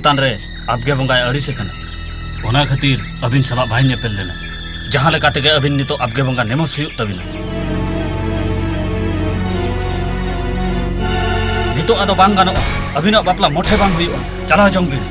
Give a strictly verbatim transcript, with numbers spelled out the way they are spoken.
ᱪᱮᱛᱟᱱ ᱨᱮ ᱟᱵᱜᱮ ᱵᱚᱸᱜᱟᱭ ᱟᱹᱲᱤᱥ ᱟᱠᱟᱱᱟ᱾ ᱚᱱᱟ ᱠᱷᱟᱹᱛᱤᱨ ᱟᱹᱵᱤᱱ ᱥᱟᱞᱟᱜ ᱵᱟᱭ ᱧᱮᱯᱮᱞ ᱞᱮᱱᱟ᱾ ᱡᱟᱦᱟᱸ ᱞᱮᱠᱟ ᱛᱮᱜᱮ ᱟᱹᱵᱤᱱ ᱱᱤᱛᱚᱜ ᱟᱵᱜᱮ ᱵᱚᱸᱜᱟ ᱱᱮᱢᱚᱥ ᱦᱩᱭᱩᱜ ᱛᱟᱹᱵᱤᱱᱟ᱾ ᱱᱤᱛᱚᱜ ᱟᱫᱚ ᱵᱟᱝ ᱜᱟᱱᱚᱜᱼᱟ, ᱟᱹᱵᱤᱱᱟᱜ ᱵᱟᱯᱞᱟ ᱢᱚᱴᱷᱮ ᱵᱟᱝ ᱦᱩᱭᱩᱜᱼᱟ᱾ ᱪᱟᱞᱟᱣ ᱡᱚᱝ ᱵᱤᱱ᱾